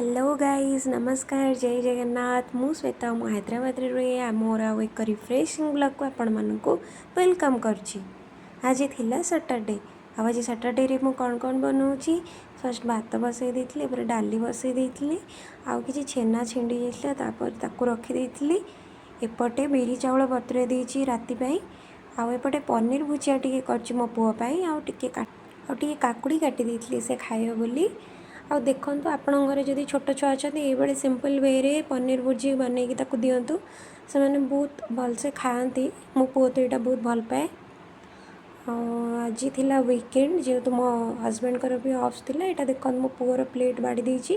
Hello guys, ନମସ୍କାର, ଜୟ ଜଗନ୍ନାଥ। ମୁଁ ଶ୍ଵେତା, ମୁଁ ହାଇଦ୍ରାବାଦରେ ରୁହେ। ମୋର ଆଉ ଏକ ରିଫ୍ରେସିଂ ବ୍ଲଗ୍କୁ ଆପଣମାନଙ୍କୁ welcome କରୁଛି। ଆଜି ଥିଲା ସଟରଡେ ଆଉ ଆଜି ସଟରଡେରେ ମୁଁ କ'ଣ କ'ଣ ବନାଉଛି? ଫାର୍ଷ୍ଟ ଭାତ ବସାଇ ଦେଇଥିଲି, ଏପରେ ଡାଲି ବସାଇ ଦେଇଥିଲି ଆଉ କିଛି ଛେନା ଛିଣ୍ଡି ଯାଇଥିଲା, ତାପରେ ତାକୁ ରଖିଦେଇଥିଲି। ଏପଟେ ବିରି ଚାଉଳ ବତୁରାଇ ଦେଇଛି ରାତି ପାଇଁ ଆଉ ଏପଟେ ପନିର ଭୁଜିଆ ଟିକେ କରିଛି ମୋ ପୁଅ ପାଇଁ ଆଉ ଟିକେ କାକୁଡ଼ି କାଟି ଦେଇଥିଲି ସେ ଖାଇବ ବୋଲି। ଆଉ ଦେଖନ୍ତୁ, ଆପଣଙ୍କ ଘରେ ଯଦି ଛୋଟ ଛୁଆ ଅଛନ୍ତି, ଏଇଭଳି ସିମ୍ପଲ୍ ୱେରେ ପନିର ଭୁଜି ବନେଇକି ତାକୁ ଦିଅନ୍ତୁ। ସେମାନେ ବହୁତ ଭଲସେ ଖାଆନ୍ତି। ମୋ ପୁଅ ତ ଏଇଟା ବହୁତ ଭଲ ପାଏ। ଆଉ ଆଜି ଥିଲା ୱିକେଣ୍ଡ, ଯେହେତୁ ମୋ ହଜବେଣ୍ଡଙ୍କର ବି ଅଫ୍ ଥିଲା। ଏଇଟା ଦେଖନ୍ତୁ, ମୋ ପୁଅର ପ୍ଲେଟ୍ ବାଢ଼ି ଦେଇଛି।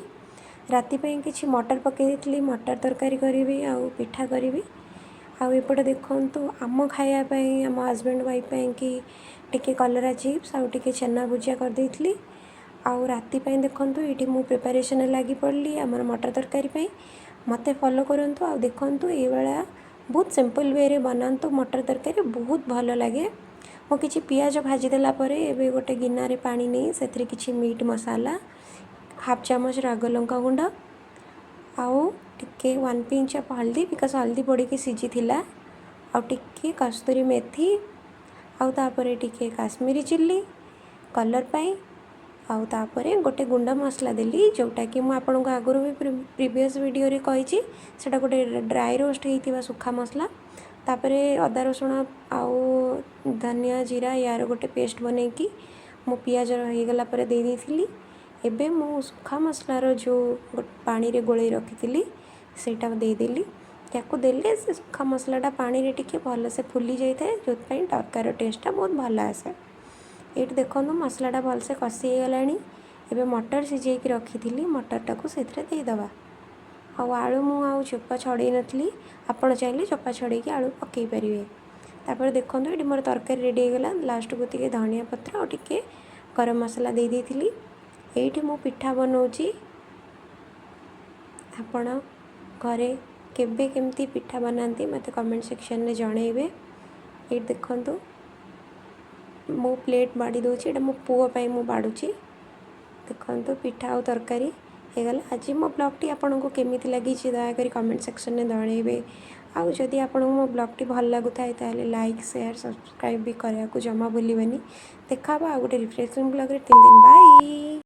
ରାତି ପାଇଁ କିଛି ମଟର ପକାଇ ଦେଇଥିଲି, ମଟର ତରକାରୀ କରିବି ଆଉ ପିଠା କରିବି। ଆଉ ଏପଟେ ଦେଖନ୍ତୁ, ଆମ ଖାଇବା ପାଇଁ, ଆମ ହଜବେଣ୍ଡ ୱାଇଫ୍ ପାଇଁକି ଟିକେ କଲରା ଚିପ୍ସ ଆଉ ଟିକେ ଛେନା ଭୁଜିଆ କରିଦେଇଥିଲି। ଆଉ ରାତି ପାଇଁ ଦେଖନ୍ତୁ, ଏଇଠି ମୁଁ ପ୍ରିପାରେସନ୍ରେ ଲାଗି ପଡ଼ିଲି ଆମର ମଟର ତରକାରୀ ପାଇଁ। ମୋତେ ଫଲୋ କରନ୍ତୁ ଆଉ ଦେଖନ୍ତୁ, ଏଇଭଳିଆ ବହୁତ ସିମ୍ପଲ୍ ୱେରେ ବନାନ୍ତୁ ମଟର ତରକାରୀ, ବହୁତ ଭଲ ଲାଗେ। ମୁଁ କିଛି ପିଆଜ ଭାଜିଦେଲା ପରେ ଏବେ ଗୋଟେ ଗିନାରେ ପାଣି ନେଇ ସେଥିରେ କିଛି ମିଟ୍ ମସଲା, ହାଫ୍ ଚାମଚ ରାଗ ଲଙ୍କା ଗୁଣ୍ଡ ଆଉ ଟିକେ ୱାନ୍ ପିଞ୍ଚ ଅଫ୍ ହଳଦୀ, because ହଳଦୀ ପଡ଼ିକି ସିଝିଥିଲା, ଆଉ ଟିକେ କସ୍ତୁରୀ ମେଥି ଆଉ ତାପରେ ଟିକେ କାଶ୍ମୀରୀ ଚିଲ୍ଲି କଲର୍ ପାଇଁ ଆଉ ତାପରେ ଗୋଟେ ଗୁଣ୍ଡ ମସଲା ଦେଲି, ଯେଉଁଟାକି ମୁଁ ଆପଣଙ୍କୁ ଆଗରୁ ବି ପ୍ରିଭିୟସ୍ ଭିଡ଼ିଓରେ କହିଛି। ସେଇଟା ଗୋଟେ ଡ୍ରାଏ ରୋଷ୍ଟ ହେଇଥିବା ଶୁଖା ମସଲା। ତାପରେ ଅଦା, ରସୁଣ ଆଉ ଧନିଆ, ଜିରା ୟାର ଗୋଟେ ପେଷ୍ଟ ବନେଇକି ମୁଁ ପିଆଜ ହେଇଗଲା ପରେ ଦେଇ ଦେଇଥିଲି। ଏବେ ମୁଁ ଶୁଖା ମସଲାର ଯେଉଁ ପାଣିରେ ଗୋଳେଇ ରଖିଥିଲି, ସେଇଟା ଦେଇଦେଲି। ତାକୁ ଦେଲେ ସେ ଶୁଖା ମସଲାଟା ପାଣିରେ ଟିକେ ଭଲସେ ଫୁଲି ଯାଇଥାଏ, ଯେଉଁଥିପାଇଁ ତରକାରୀର ଟେଷ୍ଟଟା ବହୁତ ଭଲ ଆସେ। ଏଇଠି ଦେଖନ୍ତୁ, ମସଲାଟା ଭଲସେ କଷି ହେଇଗଲାଣି। ଏବେ ମଟର ସିଝେଇକି ରଖିଥିଲି, ମଟରଟାକୁ ସେଥିରେ ଦେଇଦେବା। ଆଉ ଆଳୁ ମୁଁ ଆଉ ଚୋପା ଛଡ଼େଇ ନଥିଲି, ଆପଣ ଚାହିଁଲେ ଚୋପା ଛଡ଼େଇକି ଆଳୁ ପକାଇ ପାରିବେ। ତାପରେ ଦେଖନ୍ତୁ, ଏଇଠି ମୋର ତରକାରୀ ରେଡ଼ି ହେଇଗଲା। ଲାଷ୍ଟକୁ ଟିକେ ଧନିଆ ପତ୍ର ଆଉ ଟିକେ ଗରମ ମସଲା ଦେଇ ଦେଇଥିଲି। ଏଇଠି ମୁଁ ପିଠା ବନାଉଛି। ଆପଣ ଘରେ କେବେ କେମିତି ପିଠା ବନାନ୍ତି, ମୋତେ କମେଣ୍ଟ ସେକ୍ସନରେ ଜଣାଇବେ। ଏଇଠି ଦେଖନ୍ତୁ, ମୁଁ ପ୍ଲେଟ୍ ବାଢ଼ି ଦେଉଛି। ଏଇଟା ମୋ ପୁଅ ପାଇଁ ମୁଁ ବାଢ଼ୁଛି। ଦେଖନ୍ତୁ, ପିଠା ଆଉ ତରକାରୀ ହେଇଗଲା। ଆଜି ମୋ ବ୍ଲଗ୍ଟି ଆପଣଙ୍କୁ କେମିତି ଲାଗିଛି, ଦୟାକରି କମେଣ୍ଟ ସେକ୍ସନରେ ଜଣାଇବେ। ଆଉ ଯଦି ଆପଣଙ୍କୁ ମୋ ବ୍ଲଗ୍ଟି ଭଲ ଲାଗୁଥାଏ, ତାହେଲେ ଲାଇକ୍, ସେୟାର, ସବସ୍କ୍ରାଇବ୍ ବି କରିବାକୁ ଜମା ଭୁଲିବେନି। ଦେଖା ହେବ ଆଉ ଗୋଟେ ରିଫ୍ରେସିଂ ବ୍ଲଗ୍ରେ। ଟିଲ୍ ଦେନ୍, ବାଇ।